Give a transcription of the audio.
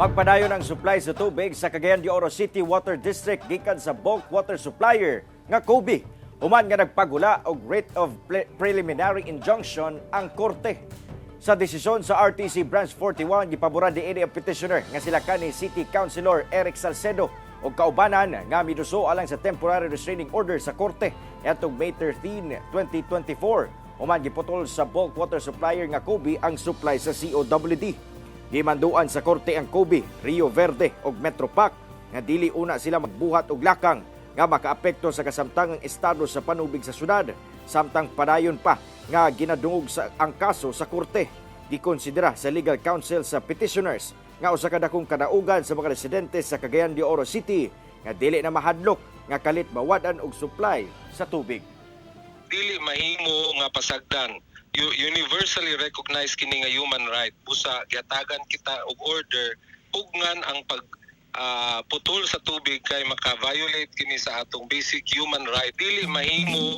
Magpadayon ang supply sa tubig sa Cagayan de Oro City Water District gikan sa bulk water supplier nga Kobe. Human nga nagpagula og writ of preliminary injunction ang korte. Sa desisyon sa RTC Branch 41, gipaboran diini ang petitioner nga sila kani City Councilor Eric Salcedo ug kaubanan nga miduso alang sa temporary restraining order sa korte niadtong May 13, 2024. Human giputol sa bulk water supplier nga Kobe ang supply sa COWD. Gimanduan sa korte ang Kobe, Rio Verde ug Metropac nga dili una sila magbuhat og lakang nga makaapekto sa kasamtangang estado sa panubig sa syudad, samtang padayon pa nga ginadungog sa ang kaso sa korte. Gikonsidera sa legal counsel sa petitioners nga usa ka dakong kadaugan sa mga residente sa Cagayan de Oro City nga dili na mahadlok nga kalit mawad-an og supply sa tubig. Dili mahimo nga pasagdan. Universally recognized kini nga human right. Busa gihatagan kita og order, pugnan ang pag putol sa tubig kay maka-violate kini sa atong basic human right. Dili mahimo.